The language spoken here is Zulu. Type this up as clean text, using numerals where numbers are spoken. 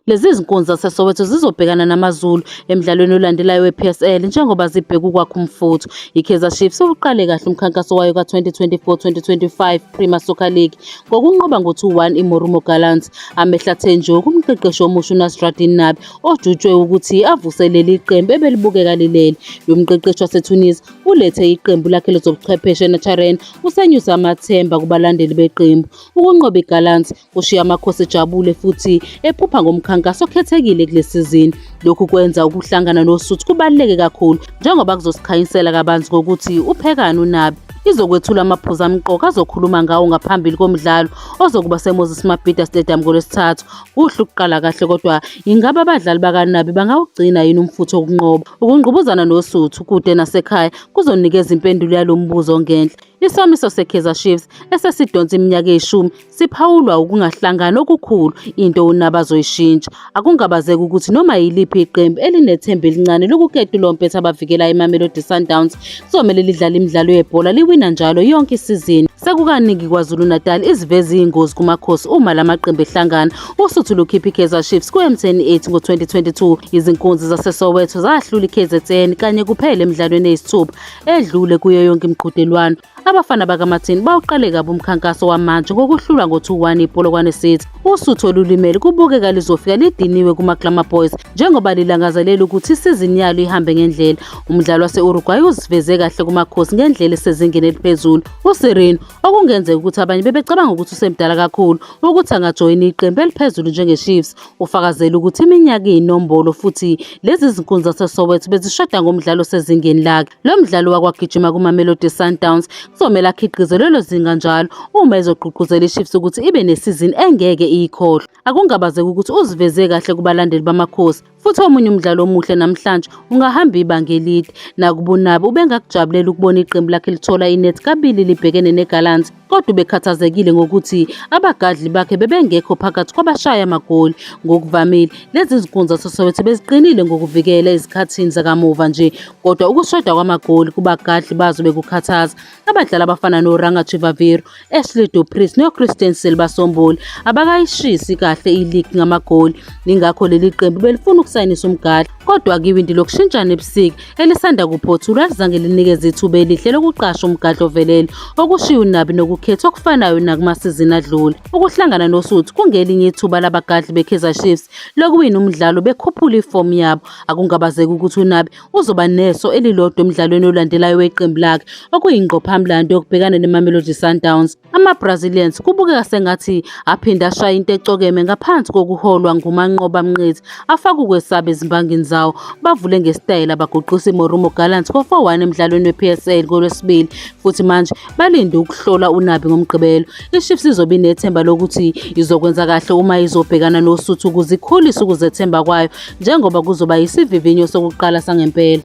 Lezi zinkunzi zaseSoweto zizobhekana naMaZulu emdlalweni olandelayo wePSL njengoba zibheke ukwakha umfutho. IKaizer Chiefs uwuqale kahle umkhankaso wayo ka-2024-2025 Premier Soccer League ngokunqoba ngo-2-1 iMarumo Gallants. Amehlo athe njo kumqeqeshi omusha uNasreddine Nabi ojutshwe ukuthi avuselele iqembu ebelibukeka lilele. Lo mqeqeshi waseTunisia ulethe iqembu lakhe lezobuchwepheshe eNaturena usenyuse amathemba kubalandeli beqembu. Ukunqoba iGallants kushiya Amakhosi ejabule futhi ephupha ngomkhankaso okhethekile kule sizini. Lokhu kwenza ukuhlangana noSuthu kubaluleke kakhulu njengoba kuzosikhanyisela kabanzi ngokuthi uphekani uNabi. Izokwethula amaphuzu amqoka azokhuluma ngawo ngaphambili komdlalo ozokuba seMoses Mabhida Stadium ngoLwesithathu. Kuhle ukuqala kahle kodwa ingabe abadlali bakaNabi bangawugcina yini umfutho wokunqoba? Ukungqubuzana noSuthu kude nasekhaya kuzonikeza impendulo yalo mbuzo ongenhla. Isomiso seKaizer Chiefs esesidonsa iminyaka eyishumi siphawulwa ukungahlangani okukhulu, into uNabi azoyishintsha. Akungabazeki ukuthi noma yiliphi iqembu elinethemba elincane lokuketula ompetha abavikela iMamelodi Sundowns kuzomele lidlale imidlalo yebhola liwina njalo yonke isizini. Sekukaningi KwaZulu-Natal iziveza iyingozi kuMakhosi uma la maqembu ehlangana. Usuthu lukhipha iKaizer Chiefs ku-MTN 8 ngo-2022. Izinkunzi zaseSoweto zahlula iKZN kanye kuphela emidlalweni eyisithupha edlule kuyo yonke imiqhudelwano. Abafana bakaMartin bawuqale kabi umkhankaso wamanje ngokuhlulwa ngo-2-1 iPolokwane City. Usuthu olulimele kubukeka lizofika lidiniwe kuma-Glamour Boys njengoba lilangazelela ukuthi isizini yalo ihambe ngendlela. Umdlalo wase-Uruguay uziveze kahle kuMakhosi ngendlela esezingeni eliphezulu. USirino okungenzeka ukuthi abanye bebecabanga ukuthi usemdala kakhulu ukuthi angajoyina iqembu eliphezulu njengeChiefs ufakazele ukuthi iminyaka iyinombolo futhi lezi zinkunzi zaseSoweto bezishoda ngomdlalo osezingeni lakhe. Lo mdlalo wakwagijima kuMamelodi Sundowns kuzomele akhiqize lelo zinga njalo uma ezogqugquzela iChiefs ukuthi ibe nesizini engeke iyikhohlwe. Akungabazeki ukuthi uziveze kahle kubalandeli baMakhosi futhi omunye umdlalo omuhle namhlanje ungahamba ibanga elide. Nakuba uNabi ubengakujabulela ukubona iqembu lakhe lithola inethi kabili libhekene neGallants kodwa ubekhathazekile ngokuthi abagadli bakhe bebengekho phakathi kwabashaya amagoli. Ngokuvamile, lezi zinkunzi zaseSoweto beziqinile ngokuvikela ezikhathini zakamuva nje, kodwa ukushoda kwamagoli kubagadli bazo bekukhathaza. Abadlali abafana noRanga Chivaviro, Ashley Du Preez noChristian Silva Somboli abakayishisi kahle iligi ngamagoli. Yingakho leli qembu belifuna ukusayinisa umgadli, kodwa kiwindi lokushintshana ebusika elisanda kuphothulwa alizange linikeze ithuba elihle lokuqasha umgadli ovelele, okushiya uNabi nokukhethwa okufanayo nakumasizini adlule. Ukuhlangana noSuthu kungelinye ithuba labagadli beKaizer Chiefs lokuwina umdlalo bekhuphula ifomu yabo. Akungabazeki ukuthi uNabi uzoba neso elilodwa emdlalweni olandelayo weqembu lakhe okuyingqophamlando yokubhekana neMamelodi Sundowns. Ama-Brazilians kubukeka sengathi aphinde ashaya into ecokeme ngaphansi kokuholwa nguManqoba Mnqithi afake ukwesaba ezimbangini zawo. Bavule ngesitayela baguqisa iMarumo Gallants ngo-4-1 emdlalweni we-PSL ngoLwesibili futhi manje balinde ukuhlola uNabi ngoMgqibelo. IChiefs izobe inethemba lokuthi izokwenza kahle uma izobhekana noSuthu ukuze ikhulise ukuzethemba kwayo njengoba kuzoba yisivivinyo sokuqala sangempela.